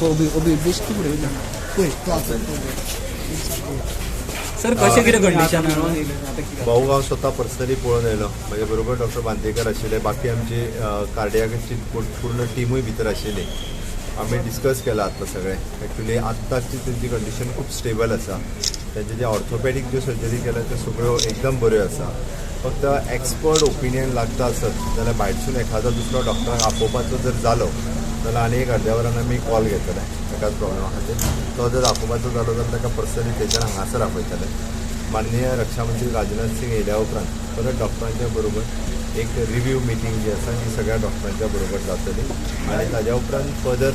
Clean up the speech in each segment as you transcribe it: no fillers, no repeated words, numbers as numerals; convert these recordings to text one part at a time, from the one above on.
ओबी बेश्टी फुडें वयता पळय तो आसा. सर, कशें कितें कंडिशन आहा? भाऊ, हांव स्वता पर्सनली पळोवन आयलो. म्हजे बरोबर डॉक्टर बांदेकर आशिल्ले, बाकी आमची कार्डियाकाची पूर्ण टिमूय भितर आशिल्ली. आमी डिस्कस केलां आतां सगळें. एक्चुली आत्ताची तेंची कंडिशन खूब स्टेबल आसा. तेंचे जे ऑर्थोपॅडीक ज्यो सर्जरी केल्या त्यो सगळ्यो एकदम बऱ्यो आसा. फक्त एक्सपर्ट ओपिनियन लागता आसत जाल्यार भायरसून एखादो दुसरो डॉक्टराक आपोवपाचो जर जालो जाल्यार आनी एक अर्द्या वरान आमी कॉल घेतले एकाच प्रॉब्लेमा खातीर. तो जर आपोवपाचो जालो जाल्यार ताका पर्सनली थंयच्यान हांगासर आपयतले. माननीय रक्षा मंत्री राजनाथ सिंग येयल्या उपरांत परत डॉक्टरांच्या बरोबर एक रिव्यू मिटींग जी आसा ती सगळ्या डॉक्टरांच्या बरोबर जातली आनी ताज्या उपरांत फर्दर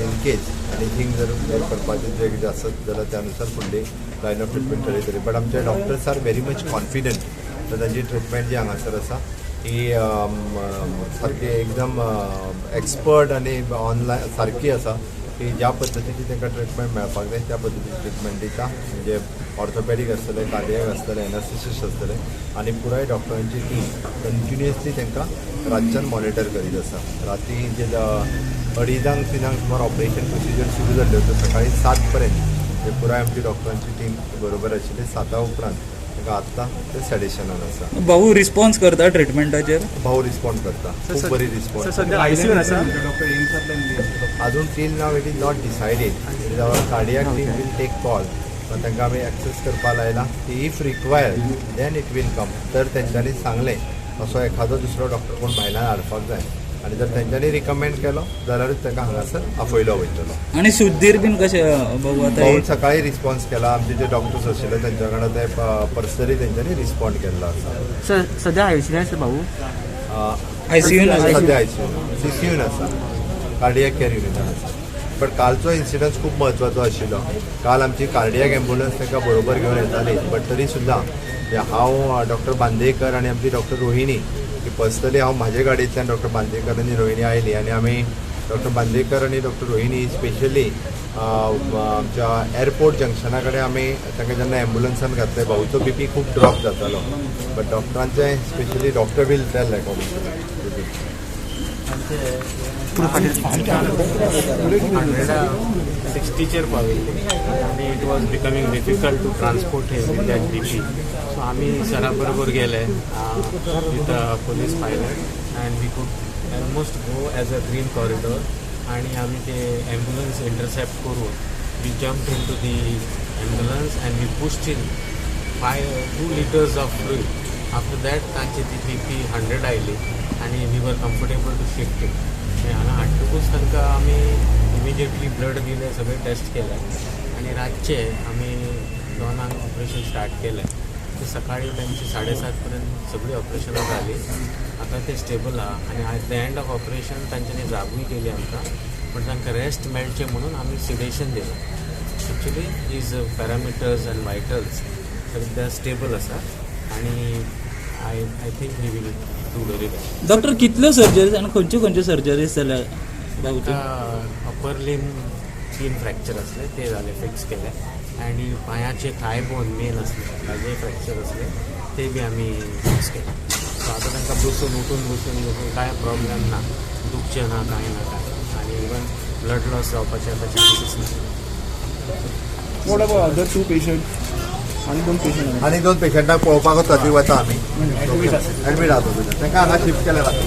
इन केस एनिथींग जर करपाचें जें कितें आसत जाल्यार त्या नुसार फुडली लायन ऑफ ट्रिटमेंट ठरयतली. बट आमचे doctors are very much confident. तर तांची ट्रिटमेंट जी हांगासर आसा ही सारकी एकदम एक्सपर्ट आनी ऑनलायन सारकी आसा की ज्या पद्दतीची तांकां ट्रिटमेंट मेळपाक जाय त्या पद्दतीची ट्रिटमेंट दिता. म्हणजे ऑर्थोपॅडीक आसतले, कार्डियक आसतले, एनास्थेसिस्ट आसतले आनी पुराय डॉक्टरांची टीम कंटिन्युअसली तांकां रातच्यान मॉनिटर करीत आसा. राती जे अडिजांक तिनांक सुमार ऑपरेशन प्रोसिजर सुरू जाल्ल्यो, त्यो सकाळी 7 पर्यंत ते पुराय आमची डॉक्टरांची टीम बरोबर आशिल्ली. 7 उपरांत तांकां आत्तां ते सेडेशनान आसा. भाऊ रिस्पॉन्स करता ट्रिटमेंटाचेर? भाऊ रिस्पॉन्ड करता, खूब बरी रिस्पॉन्स. सध्या आयसीयून आसा? डॉक्टर एम्सांतल्यान. अजून till now it is not decided. It is our cardiac team will take call. तांकां आमी एक्सेस करपा लायला की if required then it will come. तर तेंच्यांनी सांगलें असो एखादो दुसरो डॉक्टर कोण भायल्यान हाडपाक जाय आनी जर तेंच्यांनी रिकमेंड केलो जाल्यारूच ताका हांगासर आपयलो वयतलो. आनी सुद्दीर बीन कशें भाऊ आतां? भाऊन सकाळी रिस्पॉन्स केला. आमचे जे डॉक्टर्स आशिल्ले तेंच्या कडेन ते पर्सनली तेंच्यांनी रिस्पॉन्ड केल्लो आसा. सर, सध्या आयसीयून आसा भाऊ? आयसीयून आसा. सध्या आयसीयून, सीसीयून आसा, कार्डियक केअर युनिटान आसा. बट कालचो इन्सिडन्स खूब म्हत्वाचो आशिल्लो. काल आमची कार्डियक एम्बुलन्स तांकां बरोबर घेवन येताली, बट तरी सुद्दां म्हणजे हांव, डॉक्टर बांदेकर आनी आमची डॉक्टर रोहिणी ही पर्सनली हांव म्हाजे गाडयेंतल्यान डॉक्टर बांदेकर आनी रोहिणी आयली आनी आमी डॉक्टर बांदेकर आनी डॉक्टर रोहिणी स्पेशली आमच्या एअरपोर्ट जंक्शना कडेन आमी तांकां जेन्ना एम्बुलन्सान घातले, भाऊचो बीपी खूब ड्रॉप जातालो. बट डॉक्टरांचे specially doctor will tell like 160चेर पाविल्ले आनी it was becoming difficult to transport him with that BP. So आमी सरा बरोबर गेले with a police pilot and we could almost go as a green corridor आणि आमी ते एम्बुलन्स इंटरसेप्ट करून we jump into the ambulance and we pushed in 5 2 litres of fluid. After that तांची ती बीपी 100 आयली आनी we were comfortable to shift it. हांगा हाडटकूच तांकां आमी इमिजिएटली ब्लड दिले, सगळे टेस्ट केले आनी रातचे आमी 2क ऑपरेशन स्टार्ट केलें. ते सकाळी तांची 7:30 पर्यंत सगळी ऑपरेशनां जाली. आतां ते स्टेबल आहा आनी at the end of operation तांच्यांनी जागूय केली आमकां, पण तांकां रेस्ट मेळचें म्हणून आमी सिडेशन दिलें. Actually his parameters and vitals सध्या स्टेबल आसा आनी I think he will do very well. Doctor, कितल्यो सर्जरीज आनी खंयच्यो खंयच्यो सर्जरीज जाल्या भाऊच्यो? अपर लिम तीन फ्रॅक्चर असले, ते झाले, फिक्स केले आणि पायाचे थाय बोन मेन असले, ताजे फ्रॅक्चर असले, ते बी आमी फिक्स केले. सो आतां तांकां बसून उठून बसून बसून कांय प्रॉब्लेम ना, दुखचें ना, कांय ना कांय आनी इवन ब्लड लॉस जावपाचे आतां चान्सीस ना. What about other two patient? आणि दोन पेशंट? आनी दोन पेशंटाक पळोवपाक वता, ती वता आमी. एडमीट आसा, तांकां हांगा शिफ्ट केल्या राती.